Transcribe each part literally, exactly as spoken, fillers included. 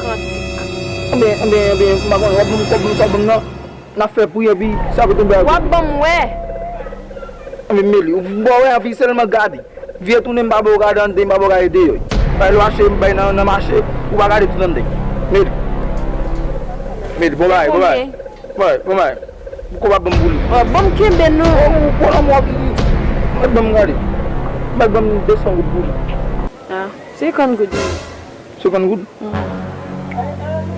kantik. Anben, anben, anben, m pa konnen, w ap ban m kòb, m sa w ban m nan, n ap fè pri, epi sa pou tonbe avè w. W ap ban m wè. Anben, Meli, ou bon, wè, anpi sèlman gade. Vire tounen, m pa ba w gade anndan, m pa ba w gade deyò. Bay lwache, m bay nan, nan mache, ou pa gade tout anndan. Meli. Meli, bon bagay, bon bagay. Konbyen? Bon bagay, bon bagay. Ou konn pa ban m pou li. Bon, ban m kenbe non. Ou pran nan mwa ki. Mèt ban m gade. Mèt ban m de san goud pou li. Ah, senkant goud wi. Senkant goud?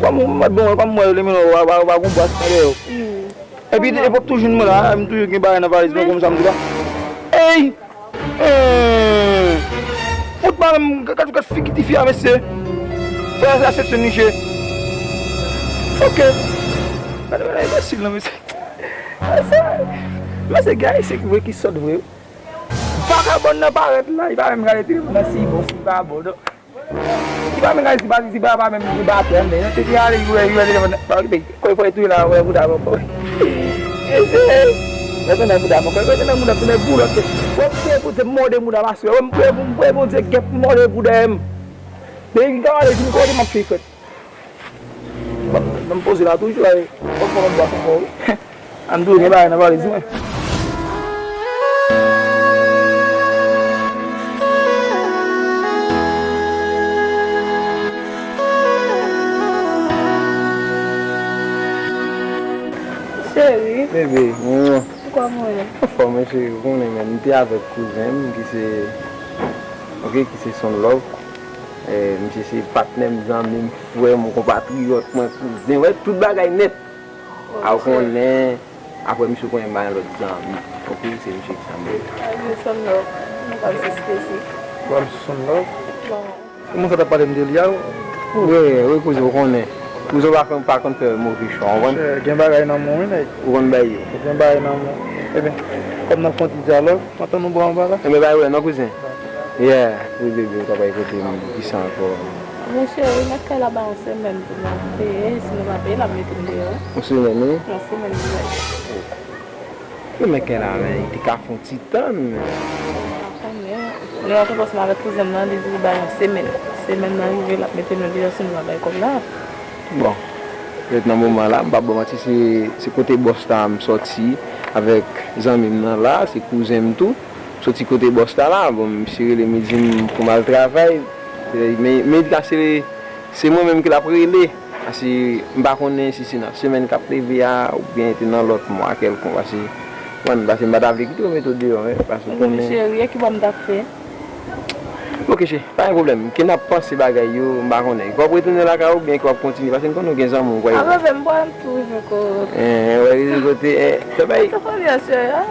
Kòm ou mèt ban mwen, kòm mwen, yo, li menm, w a, w a, w a gon bras nan dèyè w. Epi, epòk toujou mwen la, m toujou gen bagay nan valiz mwen, kòm sa m di la. Ey! Fout pa menm, gad, gad figi tifi a, mesye. Fè sa se niche. Ok. Gade, gade, enbesil nan, mesye. Mesye, mesye, gade, se vre ki sòt vre. Vakabòn nan parèt la, li pa menm gade telefòn nan si bon, si pa bon. Li pa menm gade, li pa, li pa, pa menm li pa atè, men se ki ale, li wè, li wè telefòn nan. Ba, li peye. Kòy fò touye la, wè bouda mwen, kòy. Ese, mwen tounen bouda mwen, kòy, mwen tounen bouda, tounen boulòt. Wè, mwen tounen bouda, mòde bouda, maswe. Wè, mwen tounen, mwen tounen, Bondye, gèp, mòde bouda m. Men, li ka ale, vin kote m ap fè fèt. Ban m poze la toujou la, e. Fòk mwen bwa ankò, wi. Ann tou, gen bagay nan valiz mwen. Cheri. Bebe, mwen. Ou kòman ye? Anfòm, wi, cheri, ou konnen, men, m te avèk kouzen m, ki se, ok, ki se Son Love. Eh, misye se patnè m, zanmi m, frè m, konpatriyòt mwen, kouzen, wè, tout bagay nèt. A, ou konnen, apre misye, ou konnen, m pa gen lòt zanmi. Ok, se misye ki sa m ye. Mwen Son Love, mwen pa misye Stacy. Bon, misye Son Love? Bon. Kouman sa t ap pale m de li a? Wi, wi, kouzen, ou konnen. Kouzen, ou pa konn, pa konn fè move chwa, ou konprann? Monchè, gen bagay nan men w, wi, nèg. Ou konn bagay yo. Gen bagay nan men w. Ebyen, kòm n ap fè yon ti dyalòg, m ap tann ou bò anba la. Ebyen, pa gen pwoblèm non, kouzen. Yeah, wi, bebe, ou ta bay kote m, kisa ankò? Monchè, wi, mèt kay la ba yon semèn pou nou peye, si nou pa peye, l ap mete n deyò. Yon semèn, wi? Yon semèn, wi. Wi, men kè la, men, li te ka fè yon ti tann, men. Ou pa konnen. Nou antre ansanm avèk kouzen m nan, li di li ba yon semèn. Semèn nan rive, l ap mete nou deyò si nou pa bay kòb la. Bon, ret nan moman la, m p ap ba w manti, se, se kote bòs la m sòti avèk zanmi m nan la, se kouzen m tou. M sòti kote bòs la la, bon, misye rele m, li di m pou m al travay. Men, men li di la se, se mwen menm ke l ap rele. Paske m pa konnen si se nan semèn k ap rive a, oubyen te nan lòt mwa kèlkonk, paske, mwen, paske m pa ta vle kite w mete w deyò, men, paske w konnen. Cheri, e ki bò m t ap fè? Ok, cheri, pa gen pwoblèm. Ke n ap panse bagay yo, m pa konnen. Ke w ap retounen lakay ou, oubyen ke w ap kontinye, paske m konnen w gen zanmi w, kwè yo. A, bebe, m pral toujou kote. Eh, wè, kote, eh, fè bay. Sa fè byen, cheri, a.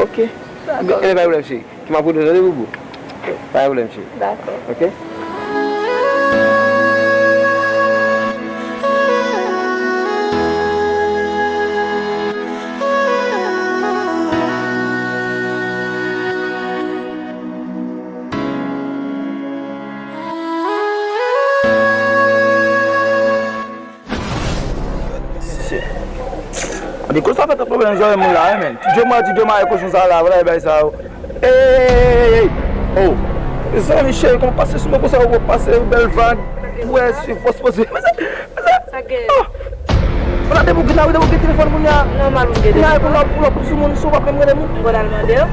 Ok. Dakò. Ebyen, pa gen pwoblèm, cheri. Ki m ap rele w, tande, boubou? Pa gen pwoblèm, cheri. Dakò. Ok? Mesye. Anpi konsa fè tan pwoblèm zòrèy moun la, wi, men. Ti djomay, ti djomay, kochon sa la, vwala e bay sa yo. Ey, ey, ey, ey, ey. Oh. Mezanmi, cheri, kòman pase sou mwen konsa, ou pase yon bèl vag. Ou wè, si fòs poze. Mezanmi, mezanmi. Sa gen? Oh. Ou la debouke la, ou debouke telefòn kounye a. Nòmal, ou gen telefòn. Ou la, ou la, ou la, pou sou moun, si ou pa konn mande moun. M konn al mande yo.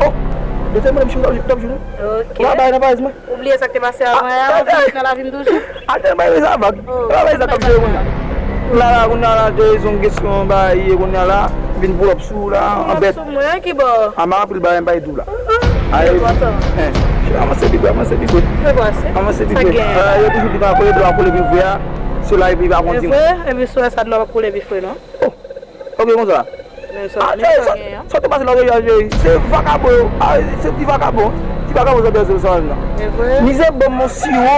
Oh. Dènye mande m si ou t ap jwenn. Ok. Ou la bay nan valiz mwen. Ou bliye sa k te pase avan yè a, ou vin nan lavi m toujou. Atè, bay reza vag. Bay reza k ap jere kounye a. La, la, kounye a, la, te rezon kesyon, bay, kounye a, la, vin pull up sou, la, an bèt. Pull up sou mwen, ki bò? A, m anpil bagay, m bay tou, la. Ay, twò tan. Avanse pi pre, avanse pi pre. Avanse pi pre. Yo toujou di nan kote dlo a koule pi vre a, se la epi pa kondi. E vre, epi sou sa dlo a pa koule pi vre non. Ok, konsa. Men sa, sa te pase la, se vakabon yo. Se ti vakabon. Ti vakabon sa te pase sa la. Mizè ban m yon siwo.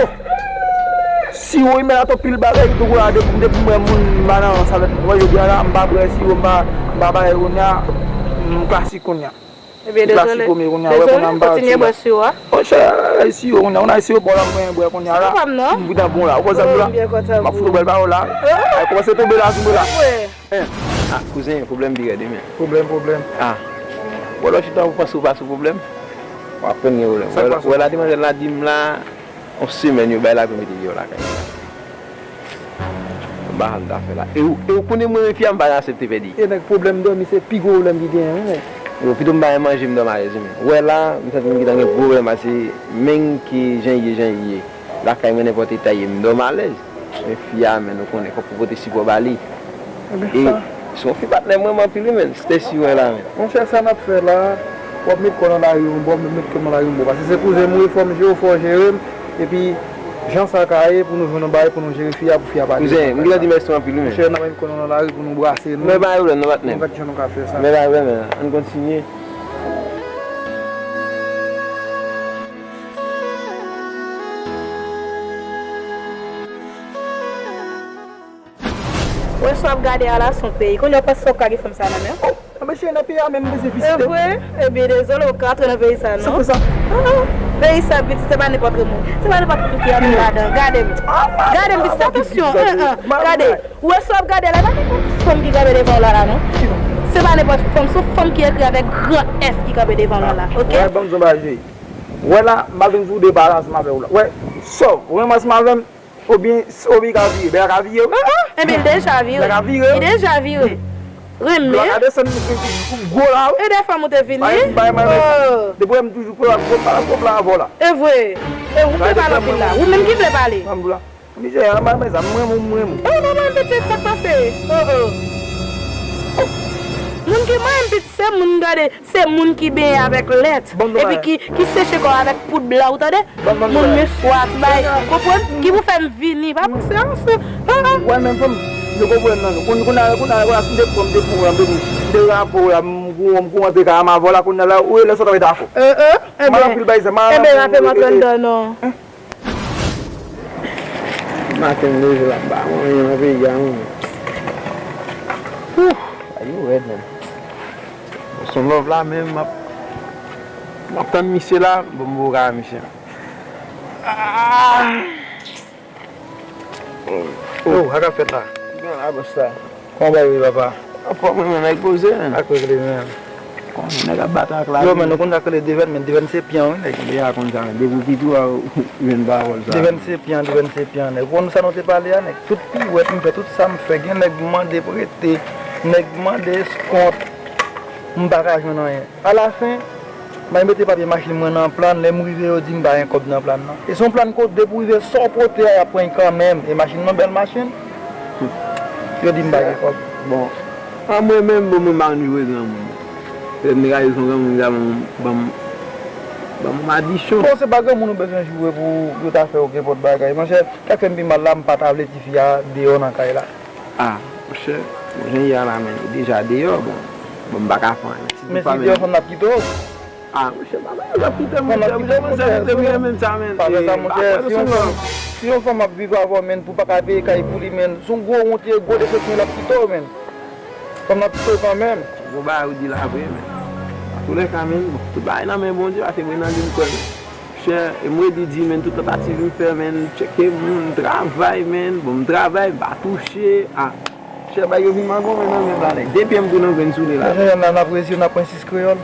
Siwo, wi, men atò pil bagay ki tou la depi, depi m wè moun m pa nan rans avèk mwen. Jodi a la, m pa bwè siwo, m pa, m pa bagay kounye a, m klasik kounye a. Ebyen, dezole. Dezole, kontinye bwè siwo a. Monchè, siwo kounye a, kounye a siwo pa w la mwen bwè kounye a la. M bouda bon la, ou konn sa m la. M ap fout ou bèl pawòl la. Ay kòmanse tonbe la sou mwen la. Ah, kouzen, pwoblèm pi rèd wi men. Pwoblèm, pwoblèm. Ah. Bon, lè w chita ou panse ou pa sou pwoblèm, w ap konn gen pwoblèm. Sa k pa sou? Wè la, demwazèl la di m la, yon semèn yo bay la pou mete deyò lakay li la. M pa konn sa fè la. E ou, e ou konnen mwen menm fi a m pa aksepte pèdi. E nèg pwoblèm dòmi se pi gwo pwoblèm ki genyen wi nèg. Yo, pito m pa gen manje m dòm alèz wi men. Wè la, m santi m gentan gen pwoblèm pase menm ke jan ye, jan ye. Lakay mwen nenpòt eta ye m dòm alèz. Men fi a men nou konnen fòk ou pote sipò ba li. E se yon fi patnè mwen m anpil wi men, Stacy wè la men. Monchè sa n ap fè la, w ap met kò nan lari yon bò, m met kò nan lari yon bò. Paske se kouzen m wi, fò m jere w, fò w jere m. Epi jan sa ka ye pou nou jwenn yon bagay pou nou jere fi a pou fi a pa. Kouzen, m gentan di mèsi anpil wi men. Monchè n ap met kò nou nan lari pou nou brase nou. Men pa gen pwoblèm non patnè m. Nou gad jan nou ka fè sa. Men pa gen pwoblèm men, ann kontinye. Wè sa w ap gade a la se yon peyi. Kounye a w panse w ka gen fanm sa nan men w? Anben cheri nan peyi a menm m bezwen vizite. E vre? Ebyen dezole ou ka antre nan peyi sa non. Sa fè sa? Peyi sa pitit se pa nenpòt moun. Se pa nenpòt moun ki antre ladan. Gade m. Gade m pitit atansyon. Gade. Wè sa w ap gade a la, e pa nenpòt fanm ki kanpe devan w la la non. Se pa nenpòt fanm, se yon fanm ki ekri avèk gran F ki kanpe devan w la la, ok? Wè ban m di w yon bagay cheri. Wè la, m pa vin sou de bagay ansanm avè w la. Wè, sòf, ou renmen ansanm avè m, oubyen, oubyen ka vire, bèl ka vire wi. Enben l deja vire. Bèl ka vire. Li deja vire. Renmen. Bèl ka desann gwo la wi. E dèfwa m ou te vini. Depi wè m toujou pran gwo pala sòf la avè w la. E vre. E ou vle pale anpil la. Ou menm ki vle pale. Mizè, anba mezanmi, m renmen w, m renmen w. E ou pa mwen pitit, sa k pase? Oh, oh. Moun ki mwen pitit, se moun gade, se moun ki benyen avèk lèt. Epi ki, ki seche kò avèk poud blan, ou tande? Moun meswa, ti bay, konprann? Ki pou fè m vini, pa panse ansanm. Oh, oh. Wè, men fanm, yo konprann nan. Kounye a, kounye a, kounye a, si m te pran, m te pran, m te pran, m te rapo la, m kou, m kou antre kay a m avè w la, kounye a la, ou e lè sòt avè dakò. Eh, eh, enben, enben, rape m antre anndan non. Maten m leve la, m pa manyen nan peyi a non. Ooh, bagay yo rèd menm. Son love la menm, m ap, m ap tann misye la, bon, m poko ka wè misye. Ah! Oh, sa k ap fèt la? Byen la, bòs la. Kòman bagay yo ye, papa? Anfòm wi, men nèg poze, men. Ak regle, men. Konnen nèg ap batay ak lavi. Yo, men nou konn sa k rele devèn, men devèn se pyan, wi, nèg. Deja konn sa, men depi w piti, w jwenn pawòl sa. Devèn se pyan, devèn se pyan, nèg. Ou konn sa nou te pale a, nèg. Tout piwèt m fè, tout sa m fè, gen nèg m mande prete, nèg m mande eskont, m pa ka jwenn anyen. Alafen, m al mete papye machin mwen nan plann, lè m rive yo di m pa gen kòb nan plann nan. E se yon plann kote depi w rive sa w pote a y ap pran l kanmenm. E machin nan bèl machin. Yo di m pa gen kòb. Bon, an mwen menm, bon, mwen pa konn joure granmoun. Petèt m te ka jwe se yon granmoun ki ta ban m, ban m, ban m yon madichon. Bon, se pa granmoun ou bezwen joure pou yo ta fè w kenpòt bagay. Monchè, sa k fè m pi mal la, m pa ta vle tifi a deyò nan kay la. Ah, monchè, bon, jan l ye a la, men, li deja deyò, bon, bon, m pa ka fè anyen. Men si li deyò, fanm nan ap kite w. Ah, monchè, pa bagay, l ap kite m, monchè, monchè, monchè, m renmen sa, men. Pa fè sa, monchè, si yon fanm, si yon fanm ap viv avè w, men, pou pa ka peye kay pou li, men, se yon gwo wont, gwo desepsyon, l ap kite w, men. Fanm nan ap kite w kanmenm. Bon, bagay ou di la vre, men. Antoulèka, men, bon, tout bagay nan men Bondye, pase mwen nan li m kwè, men. Chè, e m redi di, men, tout tantativ m fè, men, tcheke moun, travay, men, bon, m travay, m pa touche, a, chè, bagay yo vin mangonmen nan men m la, nèg. De pye m tou nan grenn soulye la. Jan n ap rezi, n ap pran sis kreyòl.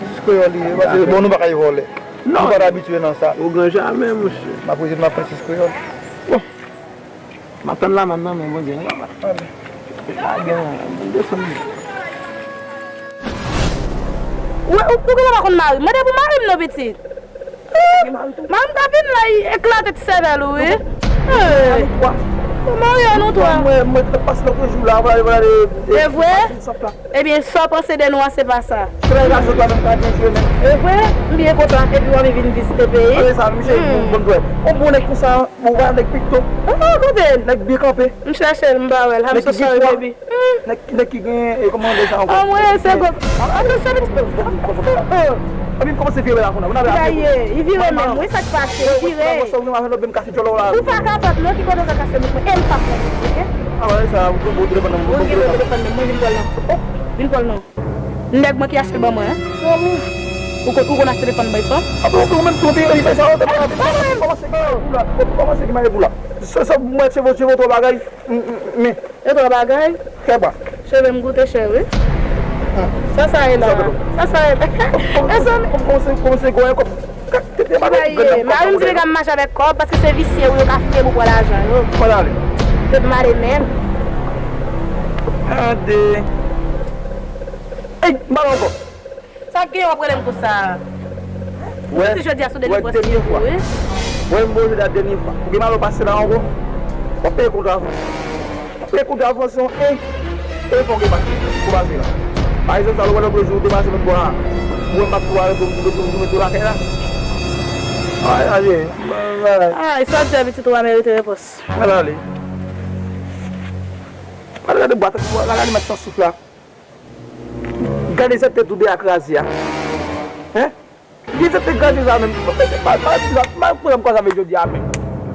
Sis kreyòl li ye, paske, bon, nou pa ka vòlè. Non. Nou pa t abitye nan sa. O gran jamè, monchè. N ap rezi, n ap pran sis kreyòl. Bon. M ap tann lamann nan men Bondye, non, papa. Lage m, desann. Ou, ou, ou genlè pa konn mari m. Mande pou mari m non, pitit. Mari m ta vin la, li eklate ti sèvèl ou, wi. Hey. Marye nou twa. Mwen, mwen t ap pase lòt jou la, vwala, vwala, e, e, e vre? Ebyen, sa w panse de nou an, se pa sa. Se pa gazon twa menm ka gen jwe menm. E vre? M byen kontan, epi w anvi vin vizite peyi. Anben sa, misye, bon, bon, bon, on bon nèg konsa, bon, vwala, nèg pikto. Ah, kote l? Nèg byen kanpe. M chèche l, m pa wè l. I'm so sorry, baby. Nèg, nèg ki gen, e, kòman de sa ankò? Anmwey, se gwo. Anmwey, se gwo. Epi m kòmanse vire la kounye a. Li vire menm, wi, sa k pase, li vire. Ou pa kapab, non, ki kote w ka kase bout mwen, e m p ap fè, oke? A, wè, sa, ou gen bon telefòn nan, ou gen bon telefòn nan, mwen vin pran l non. Vin pran l non. Nèg mwen ki achte l ban mwen, en. Ou konn, ou konn achte telefòn bay fanm? A, bon, ou menm tou, ou te fè sa, ou te kòmanse ki mare pou la. Kòmanse ki mare pou la. Sa, sa, mwen, se vo, se vo twò bagay. Men. E twò bagay. Kè pa. Cheve m goute chè, wi. Sa sa ye la? Sa sa ye la? E sa. Kòmanse, kòmanse gwo kòb. Ki bagay ye? Mari m di li ka mache avèk kòb, paske se visye wi, yo ka file pou pran lajan yo. Mwen ale. Yo t male menm. Tande. Ey, m pa ankò. Sa k gen w ap rele m konsa? Wè, se jodi a sou dènye fwa. Wè, m bo jodi a dènye fwa. Ou gen malè w pase la ankò. W ap peye kont avan. W ap peye kont avan se yon e. E fò w gen pase. Pou pase la. Pa egzanp, sa lè w wè lòt jou ou te pase lòt bò a. Ou wè m p ap tou arete w, m tou mete w lakay la. Ay, ay, ay. Ay, sa w di a pitit ou a merite repons. Al ale. Al gade bwat, al gade mèt san souf la. Gade sèt tèt ou de a kraze a. Hein? Gen sèt tèt kraze sa menm. Pa, pa, pa, pa, pa, pa, pa, pa, jodi a menm.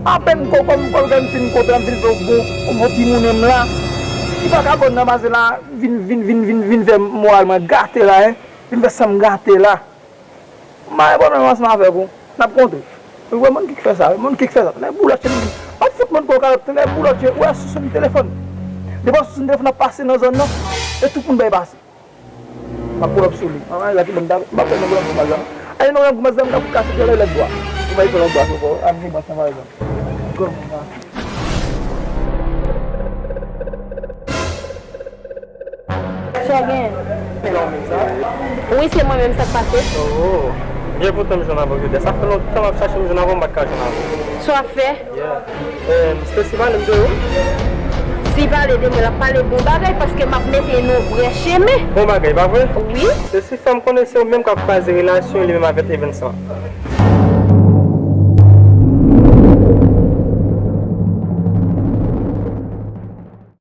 Apèn kò, kòm, kòm, kòm fin kontan, m fin fè yon bon, yon bon timoun menm la. Ki pa ka bon nan pase la, vin, vin, vin, vin, vin fè moral mwen gate la, hein. Vin fè san m gate la. M pa gen pwoblèm ansanm avèk ou. N ap kontre. Ou wè moun ki k fè sa, wi, moun ki k fè sa. Tande boulòt, m ap fout moun kò kalòt, tande boulòt, ou wè sou sou telefòn. Depi sou sou telefòn ap pase nan zòn nan, e tout moun bay pase. M ap pull up sou li. Mama, la ki ban m dam, m ap fè nan granmoun la. Ay, nan granmoun la, m ap kase djòlè lèt bwa. Ou bay fè nan bwa, sou kò, a mi bwa, sa, pa egzanp. Granmoun la. Sa gen? Wi, se mwen menm, sa k pase? Oh, byen kontan m jwenn avè w jodi a. Sa fè lontan m ap chache m jwenn avè w, m pa t ka jwenn avè w. Sa w ap fè? Yeah. Eh, Stacy, pale m de ou. Si pale de mwen, l ap pale bon bagay, paske m ap mete nou vrè chemen. Bon bagay, pa vre? Wi. Stacy, fè m konnen se ou menm k ap kwaze relasyon li menm avèk Evans lan.